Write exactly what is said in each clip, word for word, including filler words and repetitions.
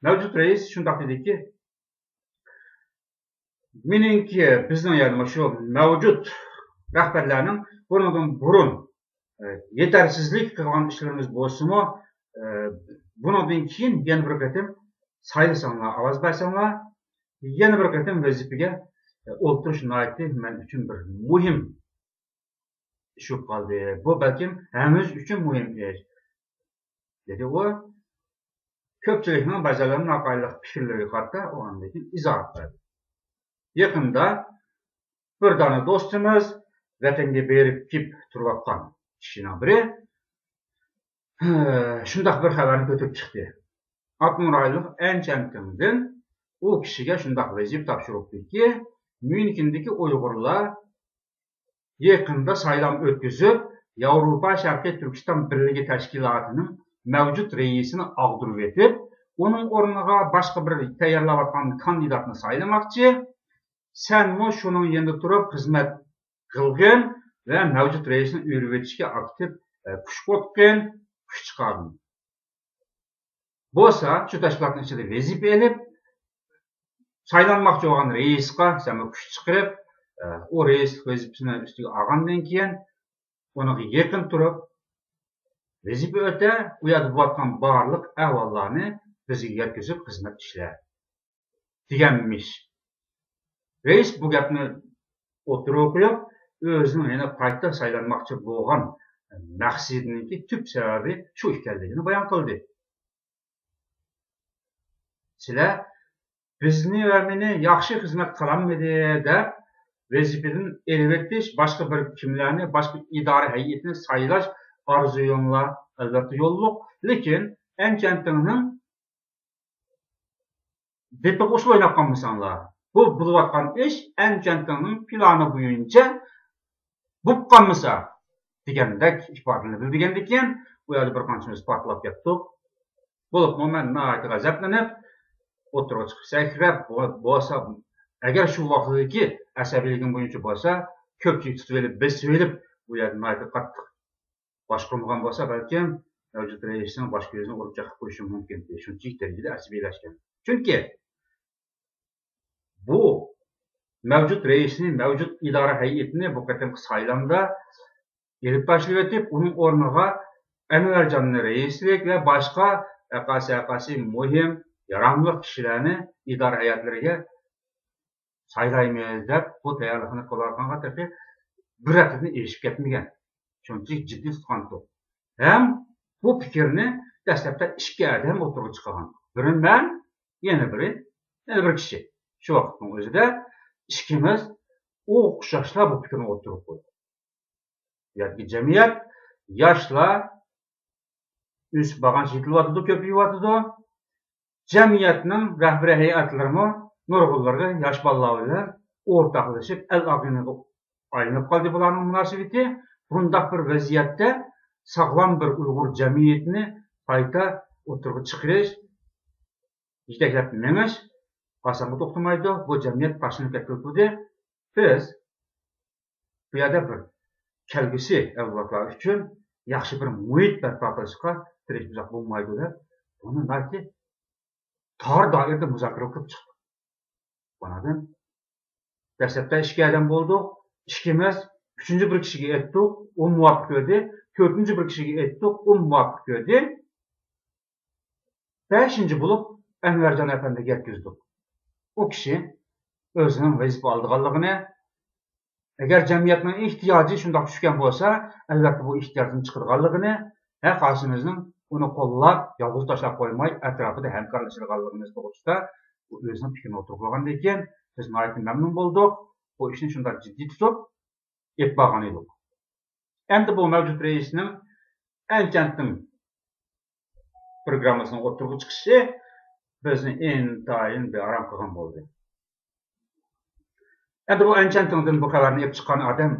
مەۋجۇت رەئىس شۇنداق دېدىكى، مېنىڭكى، بىزنىڭ، يەنى مۇشۇ مەۋجۇت رەھبەرلەرنىڭ بۇنىڭدىن بۇرۇن، ئە، يېتەرسىزلىك قىلغان ئىشلىرىمىز بولسىمۇ، ئە، بۇنىڭدىن كېيىن يەنە بىر قېتىم سايلىساڭلار، ئاۋاز بەرسەڭلار، يەنە بىر قېتىم ۋەزىپىگە، ئە، ئولتۇرۇش ناھايىتى مەن ئۈچۈن بىر مۇھىم ئىش بولۇپ قالدى. بۇ بەلكىم ھەممىمىز ئۈچۈن مۇھىم ئىش، دېدى ئۇ. كۆپچىلىكنىڭ بەزەنلەرنىڭ ناقايىللىق پىكىرلىرىگە قارىتا ئۇ ئاندىن كېيىن ئىزاھات بەردى. يېقىندا بىر دانە دوستىمىز ۋەتەنگە بېرىپ كېلىپ تۇرۇۋاتقان كىشىنىڭ بىرى شۇنداق بىر خەۋەرنى كۆتۈرۈپ چىقتى. ئاپتونوم رايونلۇق ئەنچەنتىڭدىن ئۇ كىشىگە شۇنداق ۋەزىپە تاپشۇرۇپتىكى، ميۇنخېندىكى ئۇيغۇرلار يېقىندا سايلام ئۆتكۈزۈپ، ياۋروپا شەرقىي تۈركىستان بىرلىكى تەشكىلاتىنىڭ مەۋجۇت رەئىسىنى ئاغدۇرۇۋېتىپ، ئۇنىڭ ئورنىغا باشقا بىر تەييارلاۋاتقان كاندىداتنى سايلىماقچى. سەنمۇ شۇنىڭ يېنىدا تۇرۇپ خىزمەت قىلغىن ۋە مەۋجۇت رەئىسنى ئۆرۈۋېتىشكە ئاكتىپ، ئە، كۈچ قوشقىن، كۈچ چىقارغىن. بولسا شۇ تەشكىلاتنىڭ ئىچىدە ۋەزىپە ئېلىپ، سايلانماقچى بولغان رەئىسقا سەنمۇ كۈچ چىقىرىپ، ئە، ئۇ رەئىسلىك ۋەزىپىسىنى ئۈستىگە ئالغاندىن كېيىن، ئۇنىڭغا يېقىن تۇرۇپ، ۋەزىپە ئۆتە، ئۇ يەردە بولۇۋاتقان بارلىق ئەھۋاللارنى بىزگە يەتكۈزۈپ خىزمەت ئىشلە، دېگەنمىش. رەئىس بۇ گەپنى ئوتتۇرىغا قويۇپ، ئۆزىنىڭ يەنە قايتا سايلانماقچى بولغان مەقسىتىنىڭكى تۈپ سەۋەبى شۇ ئىكەنلىكىنى بايان قىلدى. سىلەر بىزنى ۋە مېنى ياخشى خىزمەت قىلالمىدى دەپ، ۋەزىپىدىن ئېلىۋېتىش، باشقا بىر كىملەرنى، باشقا ئىدارە ھەيئىتىنى سايلاش ئارزۇيۇڭلار ئەلۋەتتە يوللۇق. لېكىن ئەنچەنتىڭنىڭ دېپىغا ئۇسسۇل ئويناپ قالمىساڭلار، بۇ بولۇۋاتقان ئىش ئەنچەنتىڭنىڭ پىلانى بويىچە بولۇپ قالمىسا، دېگەندەك ئىپادىلىرىنى بىلدۈرگەندىكىن، ئۇ يەردە بىر قانچىمىز پارتلاپ كەتتۇق. بولۇپمۇ مەن ناھايىتى غەزەپلىنىپ، ئوتتۇرىغا چىقىپ سەكرەپ، بۇ-، بولسا، ئەگەر شۇ ۋاقىتتىكى ئەسەبىيلىكىم بويىچە بولسا، كۆپچىلىك تۇتۇۋېلىپ، بېسىۋېلىپ، بۇ يەردە ناھايىتى قاتتىق باشقۇرمىغان بولسا، بەلكىم مەۋجۇت رەئىسنىڭ باش كۆزىنى ئۇرۇپ چېقىپ قويۇشى مۇمكىن. شۇنچىلىك دەرىجىدە ئەسەبىيلەشكەن. چۈنكى بۇ مەۋجۇت رەئىسنى، مەۋجۇت ئىدارە ھەيئىتىنى بۇ قېتىمقى سايلامدا ئېلىپ تاشلىۋېتىپ، ئۇنىڭ ئورنىغا ئەنۋەرجاننى رەئىسلىك ۋە باشقا ھەققاسى، ھەققاسى مۇھىم، ياراملىق كىشىلەرنى ئىدارە ھەيئەتلىرىگە سايلايمىز دەپ، بۇ تەييارلىقنى قىلىۋاتقانغا تېخى بىر ھەپتىدىن ئېشىپ كەتمىگەن. شۇنچىلىك جىددىي تۇتقانتۇق. ھەم بۇ پىكىرنى دەسلەپتە ئىككى ئادەم ئوتتۇرىغا چىقارغان. بىرى مەن، يەنە بىرى، يەنە بىر كىشى. شۇ ۋاقىتنىڭ ئۆزىدە ئىككىمىز ئوخشاشلا بۇ پىكىرنى ئوتتۇرىغا قويدۇق. بۇ يەردىكى جەمئىيەت، ياشلار ئۆسۈپ بارغانچە يېتىلىۋاتىدۇ، كۆپىيىۋاتىدۇ. جەمئىيەتنىڭ رەھبىرىي ھەيئەتلىرىمۇ نۇرغۇنلىرىغا ياش بالىلار بىلەن ئورتاقلىشىپ، ئەل ئاغىنىغا ئايلىنىپ قالدى بۇلارنىڭ مۇناسىۋىتى. بۇنداق بىر ۋەزىيەتتە ساغلام بىر ئۇيغۇر جەمئىيىتىنى قايتا ئوتتۇرىغا چىقىرىش، يېتەكلەپ مېڭىش ئاسانغا توختىمايدۇ. بۇ جەمئىيەت تاشلىنىپ كەتكىلى تۇردى. بىز بۇ يەردە بىر كەلگۈسى ئەۋلادلار ئۈچۈن ياخشى بىر مۇھىت بەرپا قىلىشقا تىرىشمىساق بولمايدۇ دەپ، بۇنى ناھايىتى تار دائىرىدە مۇزاكىرە قىلىپ چىقتۇق. بۇنىڭدىن دەسلەپتە ئىككى ئادەم بولدۇق. ئىككىمىز ئۈچىنچى بىر كىشىگە ئېيتتۇق، ئۇ مۇۋاپىق كۆردى. تۆتىنچى بىر كىشىگە ئېيتتۇق، ئۇ مۇۋاپىق كۆردى. بەشىنچى بولۇپ ئەنۋەرجان ئەپەندىگە يەتكۈزدۇق. ئۇ كىشى ئۆزىنىڭ ۋەزىپە ئالىدىغانلىقىنى، ئەگەر جەمئىيەتنىڭ ئېھتىياجى شۇنداق چۈشكەن بولسا، ئەلۋەتتە بۇ ئېھتىياجدىن چىقىدىغانلىقىنى، ھەر قايسىمىزنىڭ ئۇنى قوللاپ، يالغۇز تاشلاپ قويماي، ئەتراپىدا ھەمكارلىشىدىغانلىقىمىز توغرىسىدا ئۇ ئۆزىنىڭ پىكرىنى ئوتتۇرىغا قويغاندىن كېيىن، بىز ناھايىتى مەمنۇن بولدۇق. بۇ ئىشنى شۇنداق جىددىي تۇتۇپ ئېلىپ بارغان ئىدۇق. ئەمدى بۇ مەۋجۇت رەئىسنىڭ ئەنچەنتىڭ پروگراممىسىنىڭ ئوتتۇرىغا چىقىشى بىزنى ئىنتايىن بىئارام قىلغان بولدى. ئەمدى بۇ ئەنچەنتىڭدىن بۇ خەۋەرنى ئېلىپ چىققان ئادەم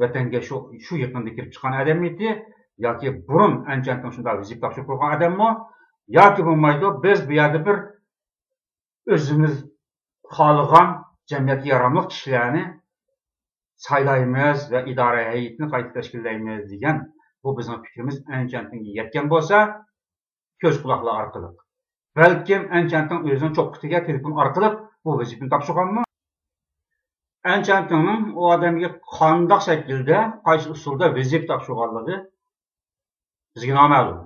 ۋەتەنگە شۇ، شۇ يېقىندا كىرىپ چىققان ئادەممىدى ياكى بۇرۇن ئەنچەنتىڭ شۇنداق ۋەزىپە تاپشۇرۇپ قويغان ئادەممۇ؟ ياكى بولمايدۇ، بىز بۇ يەردە بىر ئۆزىمىز خالىغان جەمئىيەتكە ياراملىق كىشىلەرنى سايلايمىز ۋە ئىدارە ھەيئىتىنى قايتا تەشكىللەيمىز دېگەن بۇ بىزنىڭ پىكرىمىز ئەنچەنتىڭگە يەتكەن بولسا، كۆز قۇلاقلار ئارقىلىق. بەلكىم ئەن چيەنتىڭ ئۆزىنىڭ چوققىسىگە تېلېفون ئارقىلىق بۇ ۋەزىپىنى تاپشۇرغانمۇ؟ ئەن چيەنتىڭنىڭ ئۇ ئادەمگە قانداق شەكىلدە، قايسى ئۇسۇلدا ۋەزىپە تاپشۇرغانلىقى بىزگە نامەلۇم.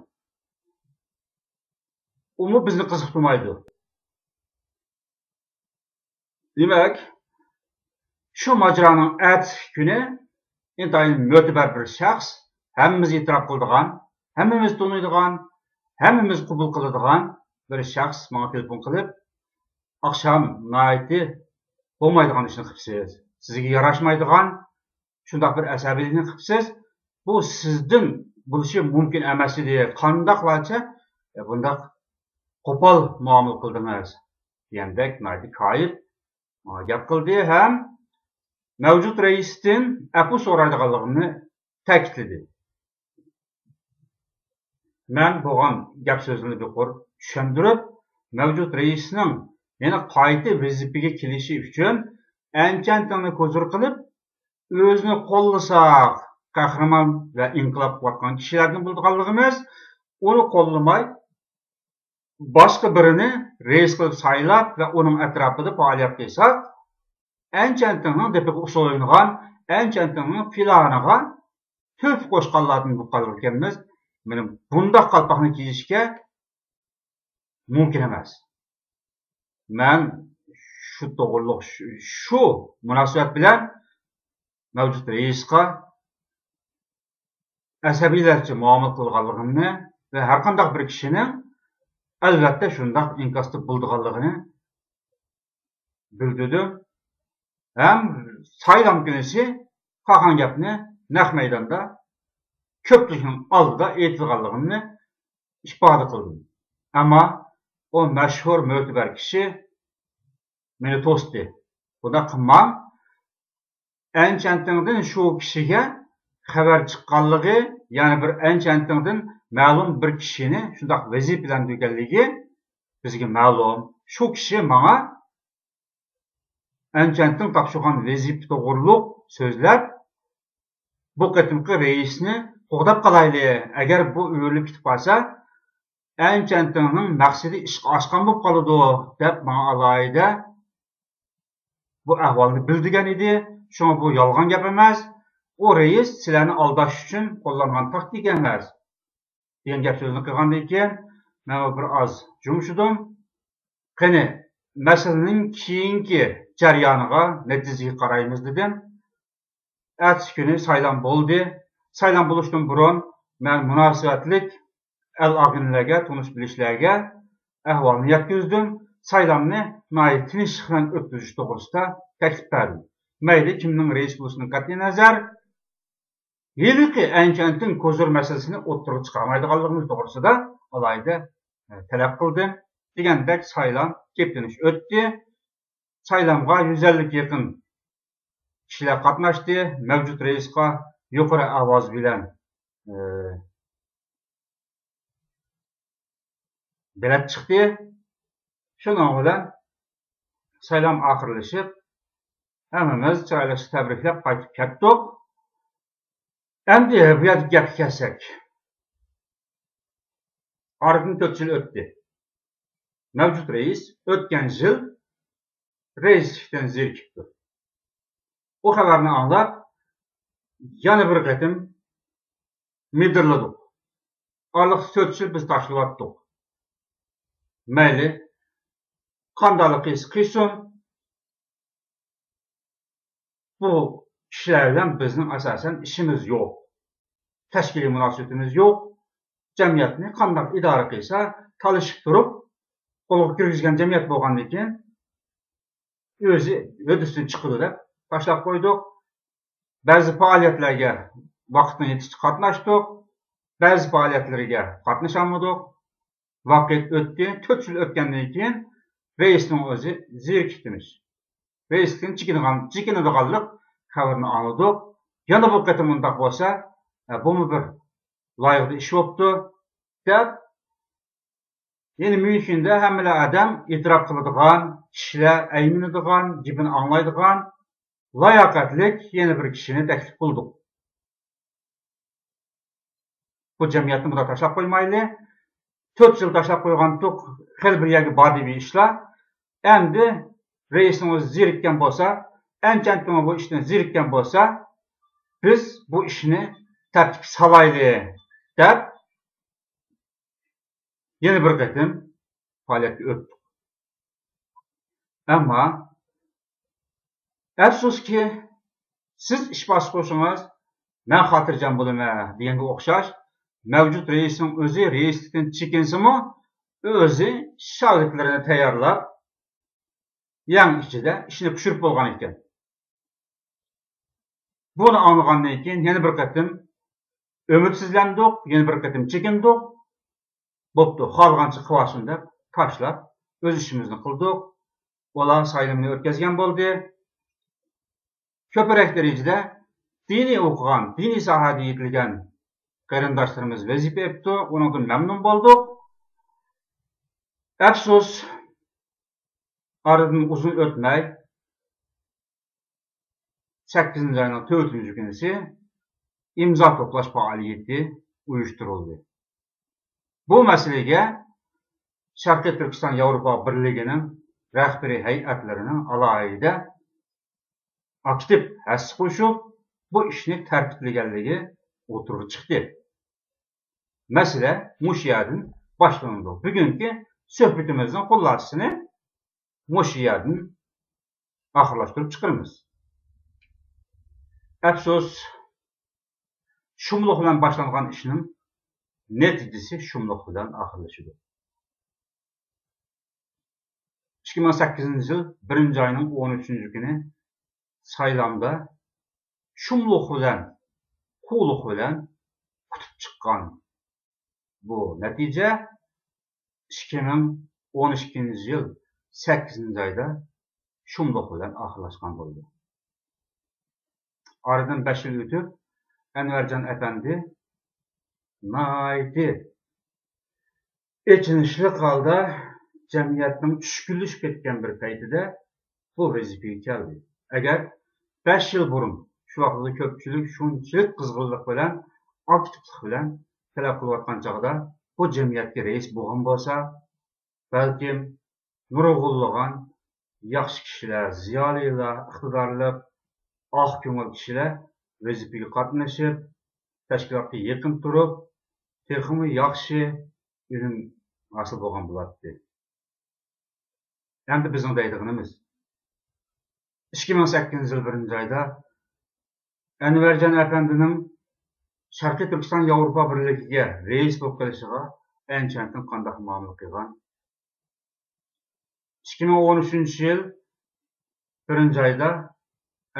ئۇمۇ بىزنى قىزىقتۇرمايدۇ. دېمەك، شۇ ماجىرانىڭ ئەتىسى كۈنى ئىنتايىن مۆتىبەر بىر شەخس، ھەممىمىز ئېتىراپ قىلىدىغان، ھەممىمىز تونۇيدىغان، ھەممىمىز قوبۇل قىلىدىغان بىر شەخس ماڭا تېلېفون قىلىپ، «ئاخشام ناھايىتى بولمايدىغان ئىشنى قىپسىز، سىزگە ياراشمايدىغان شۇنداق بىر ئەسەبىيلىكنى قىپسىز، بۇ سىزدىن بولۇشى مۇمكىن ئەمەس ئىدى، قانداقلارچە بۇنداق قوپال مۇئامىلە قىلدىڭىز؟» دېگەندەك ناھايىتى كايىپ ماڭا گەپ قىلدى ھەم مەۋجۇت رەئىستىن ئەپۇ سورايدىغانلىقىمنى تەكىتلىدى. مەن بولغان گەپ سۆزنى يۇقىرى چۈشەندۈرۈپ، مەۋجۇت رەئىسنىڭ يەنە قايتا ۋەزىپىگە كېلىشى ئۈچۈن ئەن چيەنتىڭنى كوزۇر قىلىپ، ئۆزىنى قوللىساق، قەھرىمان ۋە ئىنقىلاب قىلىۋاتقان كىشىلەردىن بولىدىغانلىقىمىز، ئۇنى قوللىماي، باشقا بىرىنى رەئىس قىلىپ سايلاپ ۋە ئۇنىڭ ئەتراپىدا پائالىيەت قىلساق، ئەن چيەنتىڭنىڭ دېپىغا ئۇسسۇل ئوينىغان، ئەن چيەنتىڭنىڭ پىلانىغا تۆھپە قوشقانلاردىن بولۇپ قالىدىكەنمىز. مېنىڭ بۇنداق قالپاقنى كىيىشكە مۇمكىن ئەمەس. مەن شۇ توغرىلىق، شۇ، شۇ مۇناسىۋەت بىلەن مەۋجۇت رەئىسقا ئەسەبىيلەرچە مۇئامىلە قىلغانلىقىمنى ۋە ھەرقانداق بىر كىشىنىڭ ئەلۋەتتە شۇنداق ئىنكاستا بولىدىغانلىقىنى بىلدۈردۈم ھەم سايلام كۈنىسى قالغان گەپنى نەق مەيداندا كۆپچىلىكنىڭ ئالدىدا ئېيتىدىغانلىقىمنى ئىپادە قىلدىم. ئەمما ئۇ مەشھۇر مۆتىبەر كىشى مېنى توستى. بۇنداق قىلماڭ، ئەن چيەنتىڭدىن شۇ كىشىگە خەۋەر چىققانلىقى، يەنى بىر ئەن چيەنتىڭدىن مەلۇم بىر كىشىنى شۇنداق ۋەزىپىلەندۈرگەنلىكى بىزگە مەلۇم. شۇ كىشى ماڭا ئەن چيەنتىڭ تاپشۇرغان ۋەزىپە توغرۇلۇق سۆزلەپ، بۇ قېتىمقى رەئىسنى قوغداپ قالايلى، ئەگەر بۇ ئۆرۈلۈپ كېتىپ قالسا، ئەن چيەنتىڭنىڭ مەقسىتى ئىشقا ئاشقان بولۇپ قالىدۇ، دەپ ماڭا ئالاھىدە بۇ ئەھۋالنى بىلدۈرگەن ئىدى. شۇڭا بۇ يالغان گەپ ئەمەس. ئۇ رەئىس سىلەرنى ئالداش ئۈچۈن قوللانغان تاكتىكا ئەمەس، دېگەن گەپ سۆزنى قىلغاندىن كېيىن، مەن بىر ئاز جۇمشىدىم. قېنى، مەسىلىنىڭ كېيىنكى جەريانىغا، نەتىجىگە قارايمىز، دېدىم. ئەتىسى كۈنى سايلام بولدى. سايلام بولۇشتىن بۇرۇن مەن مۇناسىۋەتلىك ئەل ئاغىنىلەرگە، تونۇش بىلىشلەرگە ئەھۋالنى يەتكۈزدۈم. سايلامنى ناھايىتى تىنچلىق بىلەن ئۆتكۈزۈش توغرىسىدا تەكلىپ بەردىم. مەيلى كىمنىڭ رەئىس بولۇشىدىن قەتئىينەزەر، ھېلىقى ئەنچۈەنتىڭ كوزۇر مەسىلىسىنى ئوتتۇرىغا چىقارمايدىغانلىقىمىز توغرىسىدا ئالاھىدە، ئە، تەلەپ قىلدىم. دېگەندەك سايلام كېپىلىنىش ئۆتتى. سايلامغا يۈز ئەللىككە يېقىن كىشىلەر قاتناشتى. مەۋجۇت رەئىسقا يۇقىرى ئاۋاز بىلەن، ئە، بېلەت چىقتى. شۇنىڭ بىلەن سايلام ئاخىرلىشىپ، ھەممىمىز چىرايلىقچە تەبرىكلەپ قايتىپ كەتتۇق. ئەمدى بۇ يەردىكى گەپكە كەلسەك، ئارىدىن تۆت يىل ئۆتتى. مەۋجۇت رەئىس ئۆتكەن يىل رەئىسلىكتىن زېرىكىپتۇ. ئۇ خەۋەرنى ئاڭلاپ، يەنە بىر قېتىم مىدىرلىدۇق. ئارىلىق تۆت يىل بىز تاشلىۋاتتۇق. مەيلى، قانداقلا قىلسا قىلسۇن، بۇ كىشىلەر بىلەن بىزنىڭ ئاساسەن ئىشىمىز يوق. تەشكىلىي مۇناسىۋىتىمىز يوق. جەمئىيەتنى قانداق ئىدارە قىلسا، تالىشىپ تۇرۇپ قولغا كىرگۈزگەن جەمئىيەت بولغاندىن كېيىن، ئۆزى ھۆددىسىدىن چىقىدۇ دەپ تاشلاپ قويدۇق. بەزى پائالىيەتلەرگە ۋاقىتنىڭ يېتىشىچە قاتناشتۇق، بەزى پائالىيەتلىرىگە قاتنىشالمىدۇق. ۋاقىت ئۆتتى، تۆت يىل ئۆتكەندىن كېيىن رەئىسنىڭ ئۆزى زېرىكىپ تىنىش، رەئىسلىكتىن چېكىنىدىغان، چېكىنىدىغانلىق خەۋىرىنى ئاڭلىدۇق. يەنە بۇ قېتىم ئۇنداق بولسا، ھە، بۇمۇ بىر لايىقىدا ئىش بوپتۇ، دەپ، يەنە ميۇنخېندا ھەممىلا ئادەم ئېتىراپ قىلىدىغان، كىشىلەر ئەيمىنىدىغان، گېپىنى ئاڭلايدىغان، لاياقەتلىك يەنە بىر كىشىنى تەكلىپ قىلدۇق. بۇ جەمئىيەتنى بۇنداق تاشلاپ قويمايلى. تۆت يىل تاشلاپ قويغانتۇق، خېلى بىر يەرگە باردى بۇ ئىشلار. ئەمدى رەئىسنىڭ ئۆزى زېرىككەن بولسا، ئەنچەنتىڭ بۇ ئىشتىن زېرىككەن بولسا، بىز بۇ ئىشنى تەرتىپكە سالايلى، دەپ، يەنە بىر قېتىم پائالىيەتكە ئۆتتۇق. ئەمما، ئەپسۇسكى، سىز ئىش باشقۇرسىڭىز، مەن خاتىرجەم بولىمەن دېگەنگە ئوخشاش، مەۋجۇت رەئىسنىڭ ئۆزى رەئىسلىكتىن چېكىنسىمۇ، ئۆزى شاگىرتلىرىنى تەييارلاپ، يەڭ ئىچىدە ئىشنى پىشۇرۇپ بولغان ئىكەن. بۇنى ئاڭلىغاندىن كېيىن يەنە بىر قېتىم ئۈمىدسىزلەندۇق، يەنە بىر قېتىم چېكىندۇق. بوپتۇ، خالىغانچە قىلىۋالسۇن دەپ تاشلاپ، ئۆز ئىشىمىزنى قىلدۇق. ئۇلار سايلىمىنى ئۆتكۈزگەن بولدى. كۆپرەك دەرىجىدە دىنىي ئوقۇغان، دىنىي ساھەدە يېتىلگەن قېرىنداشلىرىمىز ۋەزىپە ئېپتۇ، ئۇنىڭدىن مەمنۇن بولدۇق. ئەپسۇس، ئارىدىن ئۇزۇن ئۆتمەي، سەككىزىنچى ئاينىڭ تۆتىنچى كۈنىسى ئىمزا توپلاش پائالىيىتى ئۇيۇشتۇرۇلدى. بۇ مەسىلىگە شەرقىي تۈركىستان ياۋروپا بىرلىكىنىڭ رەھبىرىي ھەيئەتلىرىنىڭ ئالاھىدە ئاكتىپ ھەسسە قوشۇپ، بۇ ئىشنى تەرتىپلىگەنلىكى ئوتتۇرىغا چىقتى. مەسىلە مۇشۇ يەردىن باشلىنىدۇ. بۈگۈنكى سۆھبىتىمىزنىڭ خۇلاسىسىنى مۇشۇ يەردىن ئاخىرلاشتۇرۇپ چىقىرىمىز. ئەپسۇس، شۇملۇق بىلەن باشلانغان ئىشنىڭ نەتىجىسى شۇملۇق بىلەن ئاخىرلىشىدۇ. ئىككى مىڭ سەككىزىنچى يىل بىرىنچى ئاينىڭ ئون ئۈچىنچى كۈنى سايلامدا شۇملۇق بىلەن قۇۋلۇق بىلەن ئۇتۇپ چىققان بۇ نەتىجە ئىككى مىڭ ئون ئىككىنچى يىل سەككىزىنچى ئايدا شۇملۇق بىلەن ئاخىرلاشقان بولدى. ئارىدىن بەش يىل ئۆتۈپ، ئەنۋەرجان ئەپەندى ناھايىتى ئېچىنىشلىق ھالدا جەمئىيەتنىڭ چۈشكۈنلىشىپ كەتكەن بىر پەيتىدە بۇ ۋەزىپىگە كەلدى. ئەگەر بەش يىل بۇرۇن شۇ ۋاقىتتا كۆپچىلىك شۇنچىلىك قىزغىنلىق بىلەن، ئاكتىپلىق بىلەن تەلەپ قىلىۋاتقان چاغدا بۇ جەمئىيەتكە رەئىس بولغان بولسا، بەلكىم نۇرغۇنلىغان ياخشى كىشىلەر، زىيالىيلار، ئىقتىدارلىق، ئاق كۆڭۈل كىشىلەر ۋەزىپىگە قاتنىشىپ، تەشكىلاتقا يېقىن تۇرۇپ، تېخىمۇ ياخشى ئۈنۈم ھاسىل بولغان بولاتتى. ئەمدى بىزنىڭ دەيدىغىنىمىز، ئىككى مىڭ سەككىزىنچى يىل بىرىنچى ئايدا ئەنۋەرجان ئەپەندىنىڭ شەرقىي تۈركىستان ياۋروپا بىرلىكىگە رەئىس بولۇپ قېلىشىغا ئەنچەنتىڭ قانداق مۇئامىلە قىلغان؟ ئىككى مىڭ ئون ئۈچىنچى يىل بىرىنچى ئايدا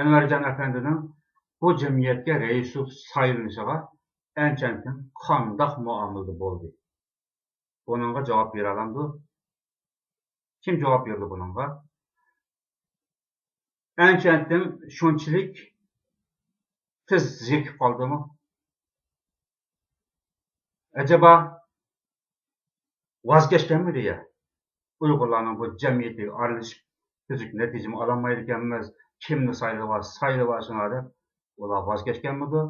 ئەنۋەرجان ئەپەندىنىڭ بۇ جەمئىيەتكە رەئىس بولۇپ سايلىنىشىغا ئەنچەنتىڭ قانداق مۇئامىلىدە بولدى؟ بۇنىڭغا جاۋاب بېرەلەمدۇ؟ كىم جاۋاب بېرىدۇ بۇنىڭغا؟ ئەنچەنتىڭ شۇنچىلىك تېز زېرىكىپ قالدىمۇ؟ ئەجەبا، ۋاز كەچكەنمىدى يا؟ ئۇيغۇرلارنىڭ بۇ جەمئىيىتىگە ئارىلىشىپ، تۈزۈك نەتىجىمۇ ئالالمايدىكەنمىز، كىمنى سايلىۋال-، سايلىۋالسۇنلار دەپ، ئۇلار ۋاز كەچكەنمىدۇ؟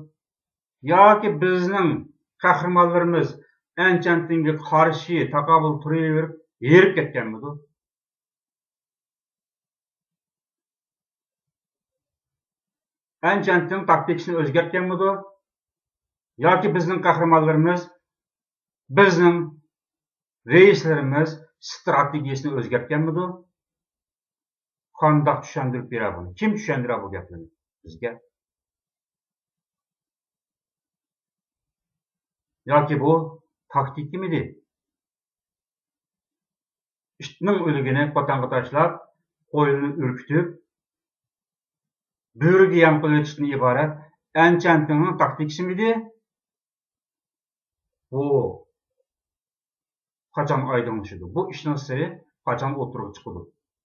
ياكى بىزنىڭ قەھرىمانلىرىمىز ئەنچەنتىڭگە قارشى تاقابىل تۇرۇۋېرىپ ھېرىپ كەتكەنمىدۇ؟ ئەنچەنتىڭ تاكتىكىسىنى ئۆزگەرتكەنمىدۇ؟ ياكى بىزنىڭ قەھرىمانلىرىمىز بىزنىڭ رەئىسلىرىمىز ئىستراتېگىيىسىنى ئۆزگەرتكەنمىدۇ؟ قانداق چۈشەندۈرۈپ بېرە بۇنى؟ كىم چۈشەندۈرە بۇ گەپلەرنى بىزگە؟ ياكى بۇ تاكتىكىمىدى؟ ئىتنىڭ ئۆلۈكىنى قوتانغا تاشلاپ، قويلىنى ئۈركۈتۈپ، بۆرىگە يەم قىلىۋېتىشتىن ئىبارەت ئەنچەنتىڭنىڭ تاكتىكىسىمىدى؟ بۇ قاچان ئايدىڭلىشىدۇ؟ بۇ ئىشنىڭ سىرى قاچان ئوتتۇرىغا چىقىدۇ؟